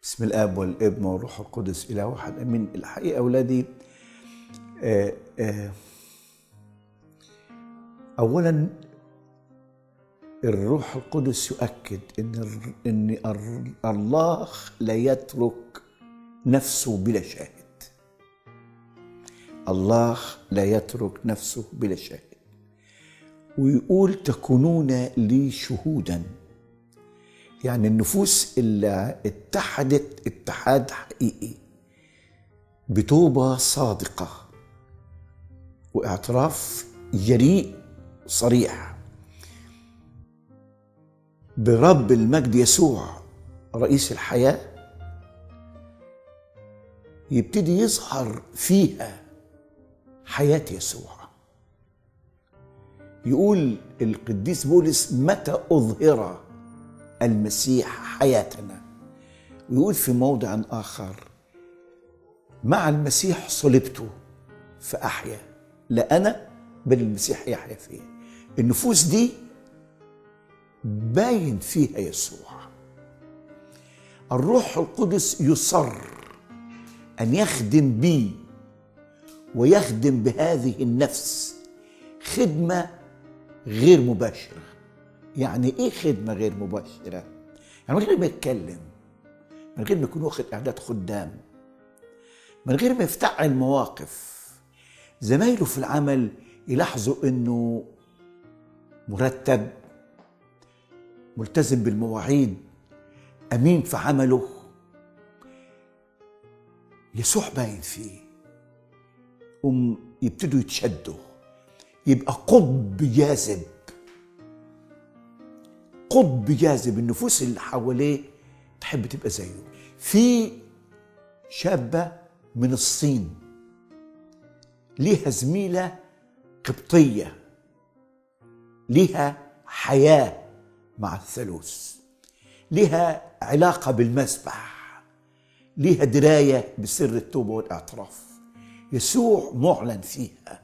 بسم الاب والابن والروح القدس اله واحد امين. الحقيقة اولادي، اولا الروح القدس يؤكد ان الله لا يترك نفسه بلا شاهد. الله لا يترك نفسه بلا شاهد، ويقول تكونون لي شهودا. يعني النفوس اللي اتحدت اتحاد حقيقي بتوبة صادقة واعتراف جريء صريح برب المجد يسوع رئيس الحياة، يبتدي يظهر فيها حياة يسوع. يقول القديس بولس متى أظهر المسيح حياتنا، ويقول في موضع آخر مع المسيح صلبته فأحيا، لا أنا بل المسيح يحيا فيه. النفوس دي باين فيها يسوع. الروح القدس يصر أن يخدم بي ويخدم بهذه النفس خدمة غير مباشرة. يعني إيه خدمة غير مباشرة؟ يعني من غير ما يتكلم، من غير ما يكون واخد إعداد خدام، من غير ما يفتعل مواقف. زمايله في العمل يلاحظوا إنه مرتب، ملتزم بالمواعيد، أمين في عمله. يسوع باين فيه. يبتدوا يتشدوا، يبقى قطب جاذب، قطب جاذب. النفوس اللي حواليه تحب تبقى زيه. في شابة من الصين ليها زميلة قبطية، ليها حياة مع الثالوث، ليها علاقة بالمسبح، ليها دراية بسر التوبة والاعتراف. يسوع معلن فيها.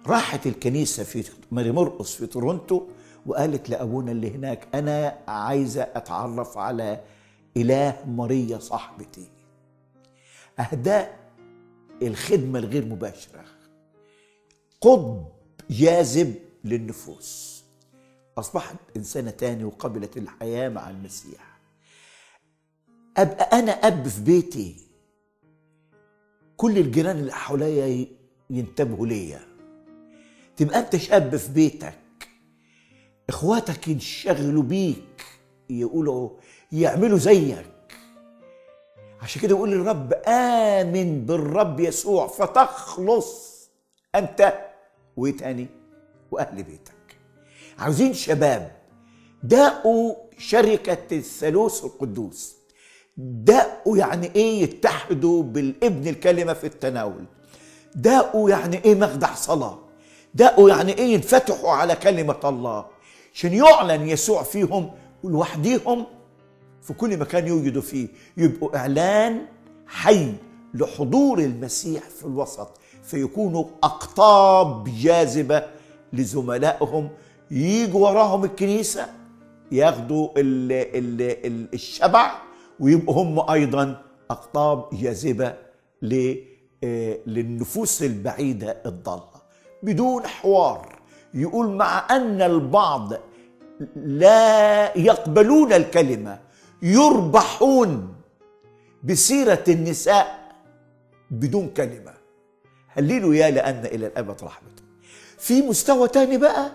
راحت الكنيسة في ماري مرقس في تورونتو وقالت لأبونا اللي هناك أنا عايزة أتعرف على إله ماريا صاحبتي. أهداء الخدمة الغير مباشرة، قطب جاذب للنفوس. أصبحت إنسانة تاني وقبلت الحياة مع المسيح. أبقى أنا أب في بيتي، كل الجيران اللي حواليا ينتبهوا ليا. تبقى أنت شاب في بيتك، إخواتك ينشغلوا بيك، يقولوا يعملوا زيك. عشان كده يقول الرب آمن بالرب يسوع فتخلص أنت وإيه تاني؟ وأهل بيتك. عاوزين شباب داقوا شركة الثالوث القدوس، داقوا يعني إيه يتحدوا بالابن الكلمة في التناول، داقوا يعني إيه مخدع صلاة، داقوا يعني إيه ينفتحوا على كلمة الله عشان يعلن يسوع فيهم ولوحديهم في كل مكان يوجدوا فيه، يبقوا إعلان حي لحضور المسيح في الوسط، فيكونوا أقطاب جاذبة لزملائهم ييجوا وراهم الكنيسة ياخدوا الشبع، ويبقوا هم أيضا أقطاب جاذبة للنفوس البعيدة الضالة بدون حوار. يقول مع أن البعض لا يقبلون الكلمة يربحون بسيرة النساء بدون كلمة. هللوا يا لأن إلى الأبد رحمته. في مستوى تاني بقى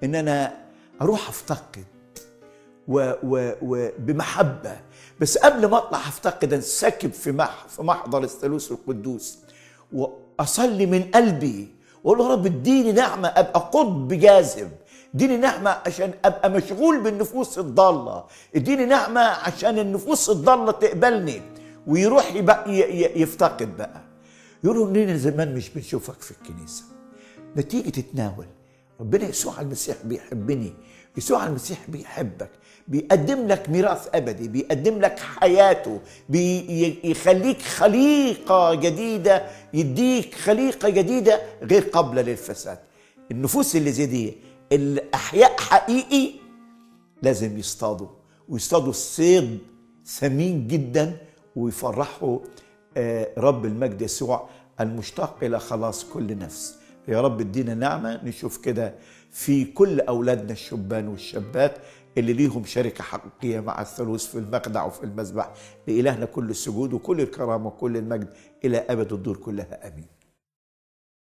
إن أنا أروح أفتقد وبمحبة، بس قبل ما أطلع أفتقد أنسكب في محضر الثالوث القدوس وأصلي من قلبي وأقول له رب اديني نعمة أبقى قطب جاذب، اديني نعمة عشان أبقى مشغول بالنفوس الضالة، اديني نعمة عشان النفوس الضالة تقبلني. ويروح يبقى يفتقد بقى. يقولوا لنا زمان مش بنشوفك في الكنيسة، ما تيجي تتناول. ربنا يسوع المسيح بيحبني، يسوع المسيح بيحبك، بيقدم لك ميراث أبدي، بيقدم لك حياته، بيخليك خليقة جديدة، يديك خليقة جديدة غير قابلة للفساد. النفوس اللي زي دي الأحياء حقيقي لازم يصطادوا، ويصطادوا الصيد ثمين جدا ويفرحوا رب المجد يسوع المشتاق إلى خلاص كل نفس. يا رب ادينا نعمة نشوف كده في كل أولادنا الشبان والشابات اللي ليهم شركة حقيقية مع الثالوث في المخدع وفي المذبح. لإلهنا كل السجود وكل الكرامة وكل المجد إلى أبد الدور كلها، آمين.